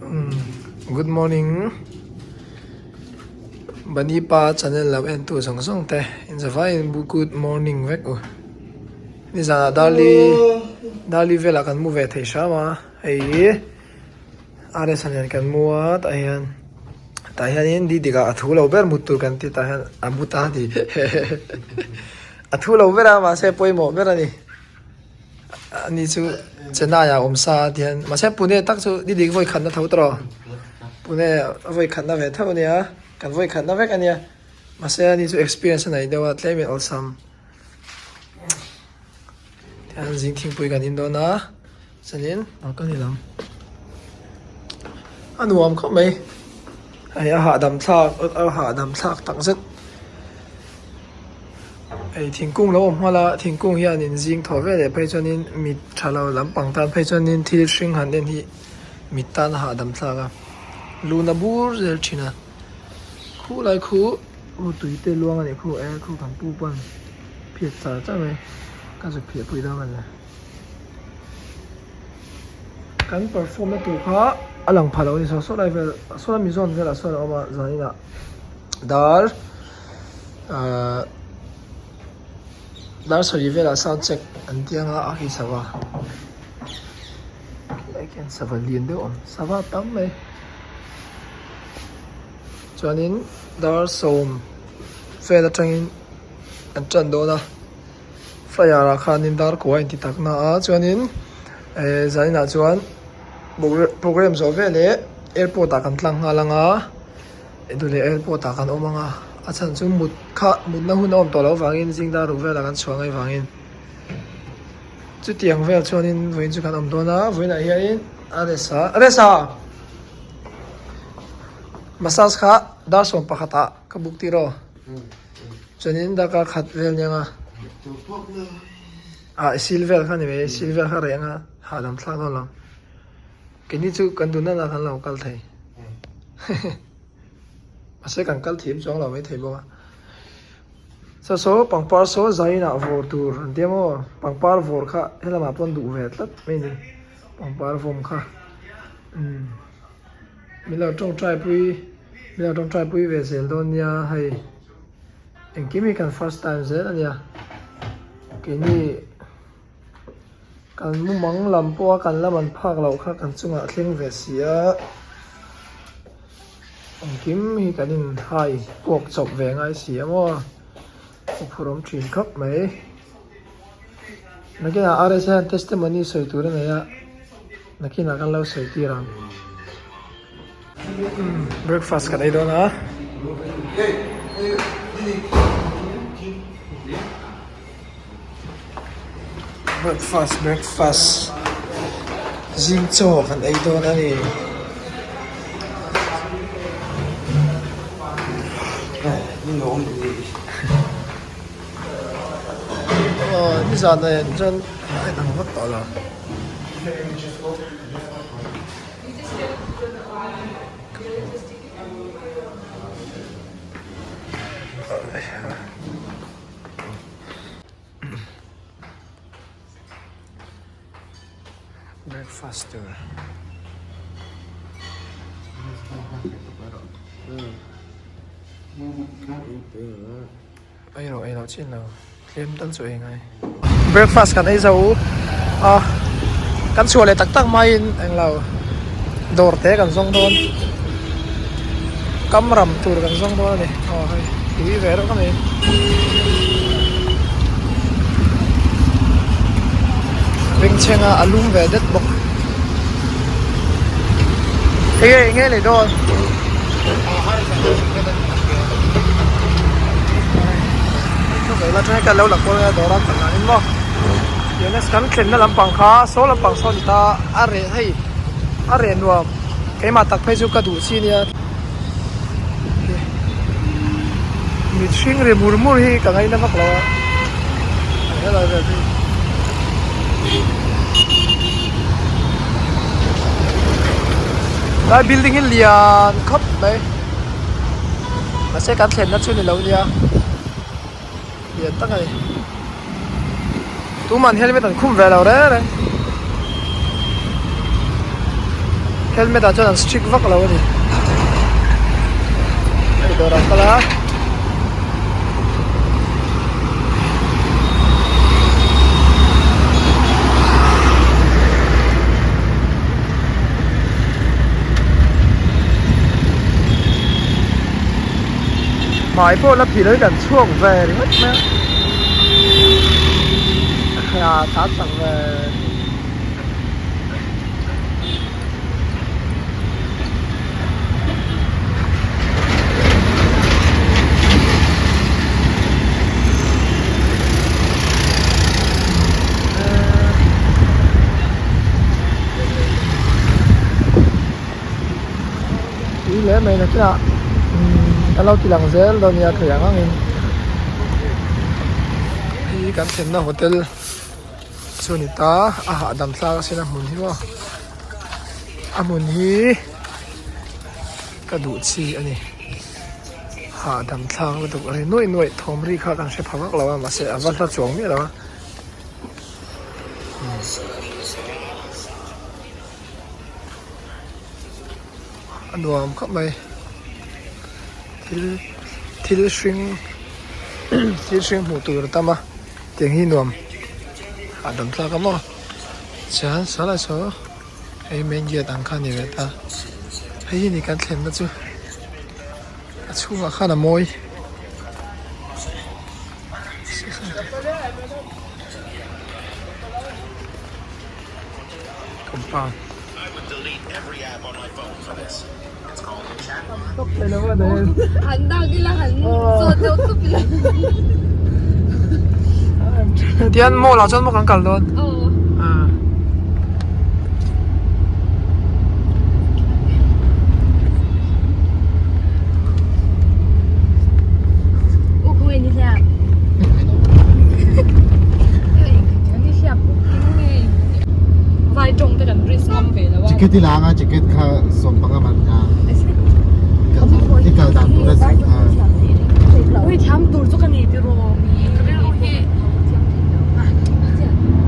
Good morning Bunny pa channel lo en tu zawng zawng te in zavaiin good morning vek u nizanah Darli Darli velah kan mu ve thei hram a hei hi RS a nen kan mu a tah hian tah hianin Didika a thu lo ber mut tur kan ti tah hian a mu ta a ni a thu lo ber a mahse pawimawh ber a ni. Ani chu Chennai ah awm sa a tihian mahse Pune tak chu ni dik vawi khatna tho tawh Pune a vawi khatna ve tho ania kan vawi khatna vek ania mahse ani chu experience a nei deuh a tlem in awlsam tihian zing thingpui kan in dawn a chuanin balcony lam a nuam khawp mai hei a hahdam thlak a hahdam thlak tak zet. Hei thingkung lo awm nghal a thingkung hianin zing thaw vel leh phei chuanin mit tha lo lampang tan phei chuanin thil hring han en hi mit tan a hahdam thlak a luna bur zel thin a khu lai khu aw tui te luang a nih khu e khu kan pu pawn phiat char char mai ka zuk phiah pui dawn a ni kan perform na tur kha a lang pha lo a ni saw saw lai vel saw lai mi zawn velah sawn a awm a zaninah dar. Ahh dar sarih velah sound check an ti anga a khi sava khilai khian sava lian deuh a awm sava tam mai chuanin dar sawm vel atangin an tan dawn a flyer ah khanin dar kua a inti tak na a chuanin eh zaninah chuan programme zawh veleh airport ah kan tlang nghal anga. Edu leh airport ah kan awm ang a a chhan chu mut kha mutna hun a awm tawh loh avangin zing dar ruk velah kan chhuah ngaih vangin chutiang vel chuanin vawiin chu kan awm dawn a vawiinah hianin a resa resa massage kha dar 11 ah ka book tir aw chuanin darkar khat vel nia ah sil vel kha ni mai sil vel kha reh ang a hahdam thlak dawn lo. Keini chu kan duhna lah kan lo kal thei mahse kan kal thiam chuang lo maithei bawk a saw saw pangpar saw zainah vawr tur an tia maw pangpar vawr kha helamah pawn duh ve tlat mai ni pangpar vawm kha umm min lo tawngtai pui min lo tawngtai pui ve zel dawn nia hei engkim hi kan first time zel a nia keini. Kan mumang lam pawha kan la man phak loh kha kan chungah a thleng ve si a, engkim hi kan inhai kuak chawp ve ngai si a maw, a phur awm thin khawp mai. Nakinah RSA hian testimony sawi tur a nei a, nakinah kan lo sawi tir ang. Breakfast kan ei dawn a. Breakfast breakfast zing chaw kan ei dawn a ni. Aw nizan ah hian chuan a inang vak tawh lo. Breakfast tur. Ei rawh ei loh chin lo tlem tal chu ei ngai. Breakfast kan ei zo a kan chhuah leh tak tak maiin englo dawr te kan zawng dawn kam ram tur kan zawng dawn a ni aw hei tui ve reuh ka ni. Bengchheng a a lum ve det bawk enge enge lei dawn. Lo la kual nge dawr a kal danin maw Jonas kan thlenna lampang kha saw lampang saw a ni ta a reh hei a reh nuam keimah tak phei chu ka duh chi nia mihring ri mur mur hi ka ngaina vak lo a helai vel hi lai building hi lian khawp mai mahse kan thlenna chu ni lo nia. Lian tak a ni. Tuman helmet an khum ve lo reng reng. Helmet ah chuan an strict vak lo a ni. Hei dawrah a kal a. Hmai pawh la phih lo hi kan chhuak ve ringawt mai a. A tlan chak ve. Tui hle mai nakinah umm kan lo ti lang zel dawn nia thei ang angin hei kan thlenna hotel. Chu ni ta a hahdam thlak asin a hmun hi maw a hmun hi ka duh chi a ni hahdam thlak lutuk a ni nuaih nuaih thawm ri kha kan hre pha vak lo a mahse a va hla chuang miah lo a. A nuam khawp mai thil thil hring thil hring hmuh tur a tam a tiang hi nuam hahdam thlak a maw chuan saw lai saw hei main gate ang kha a ni ve ta hei hi ni kan thlenna chu a chhungah khan a mawi. Compound. Tian mall ah chuan maw kan kal dawn? Ticket i la anga ticket kha 15 man nga i kal dan tur a zir kha.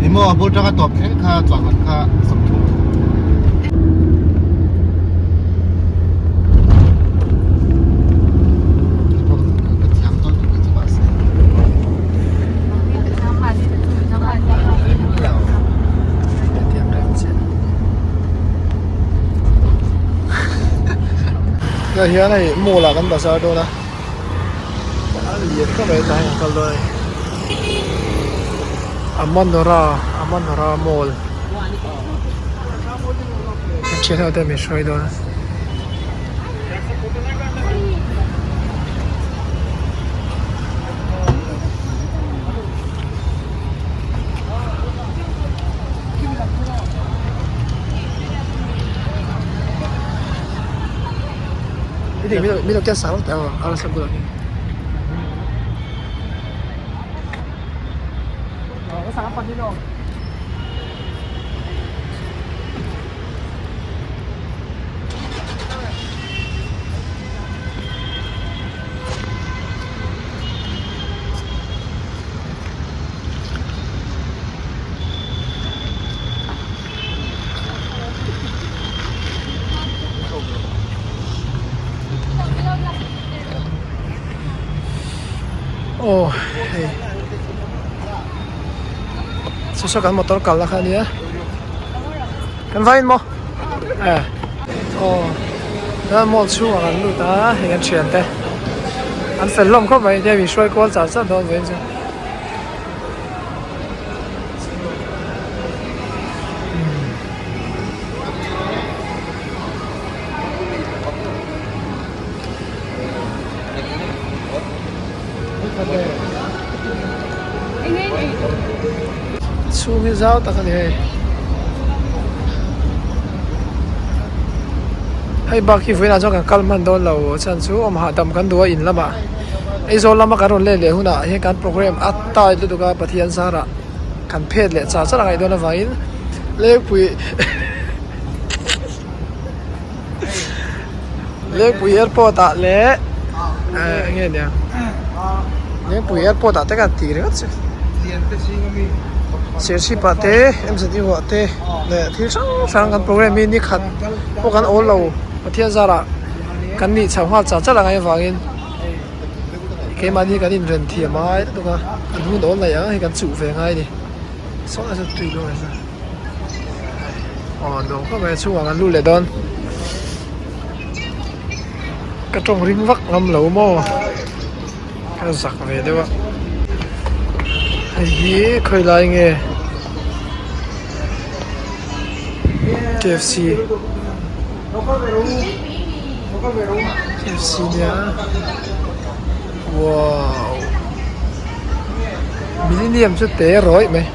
Ni maw a bul tanga tawp thleng kha chuan man kha 30. Tah hian hei mall ah kan bazar dawn a a lian khawp mai tah hian kan kal dawn a ni Amanora Amanora mall kan thian ho te min hruai dawn a. Mi lo kian sang vak teh ang a arsa bulah hian. Aw hei saw saw kan motor kalna kha ania kan vain maw eh aw chuan mall chhungah kan lut a hei kan thian te an fel hlawm khawp mai nia min hruai kual char char dawn vawiin chu. Chhung hi zau tak a ni hei. Hei bak hi vawiinah chuan kan kal hman dawn lo chhan chu awm hahdam kan duh a in lamah Aizawl lama kan rawn let leh hunah hian kan programme a tight lutuk a Pathian zarah kan phet leh char char a ngaih dawn avangin Lengpui Lengpui airport ah leh eh eng nge nia Lengpui airport ah te kan tih ringawt chu. Serchhip ah te MZU ah te leh thil hrang hrang kan program hi ni khat pawh kan awl lo Pathian zarah kan nih chho nghal char char ang avangin keimahni kan inren thiam a ngai lutuk a kan hun awl nei ang hi kan chuh ve ngai a ni saw lai saw tui luang nasa aw nuam khawp mai a chhungah kan lut leh dawn ka tawng ring vak ngam lo maw. Ka zak ve deuh a hei hi khawi lai nge KFC KFC nia wow millennium chu te rawih mai.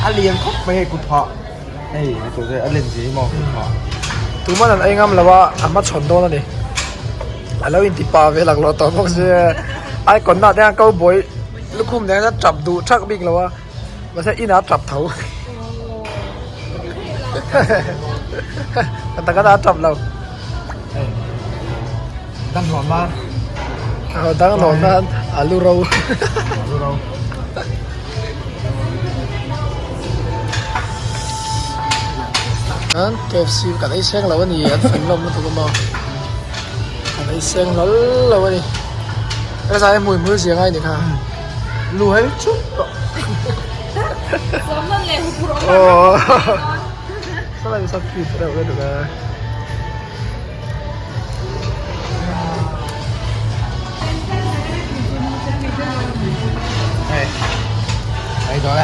A lian khawp mai hei kut phah hei tawh te a len zia hi maw kut phah tuman an ei ngam lo a a hmachhawn dawn a ni a lo inti pa ve laklawh tawh bawk sia icon ah te hian cowboy lukhum nen hian a tap duh thak bik lo a. Mahse inah a tap tho. Ka taka a tap lo. Dang hlawm nan. Dang hlawm nan alu ro. Alu ro. An KFC kan ei seng lo a ni an fel hlawm lutuk a maw. Kan ei seng hlawl lo a ni. Ka zai hmui hmul zia ngai ni kha. Lu hei chut tawh. Saw lai saw cute reuh lutuk a. Hei. Hei tawh le.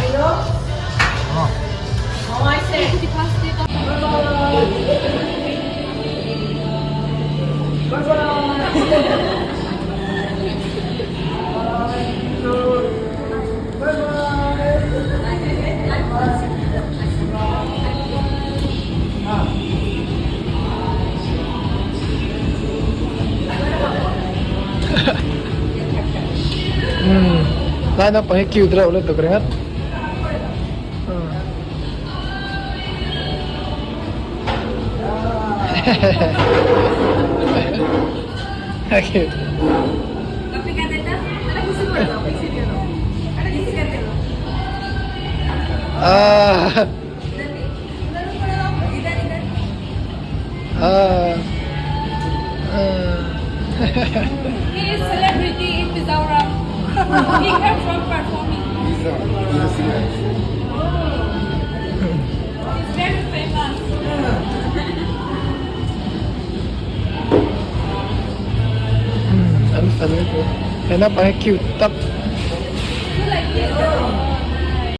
Lai naupang hi cute reuh lutuk ringawt. Cute. Ah. Ah. Ah. He is celebrity in Mizoram. He came from performing. He's very famous. An fel lutuk. He naupang hi cute tak.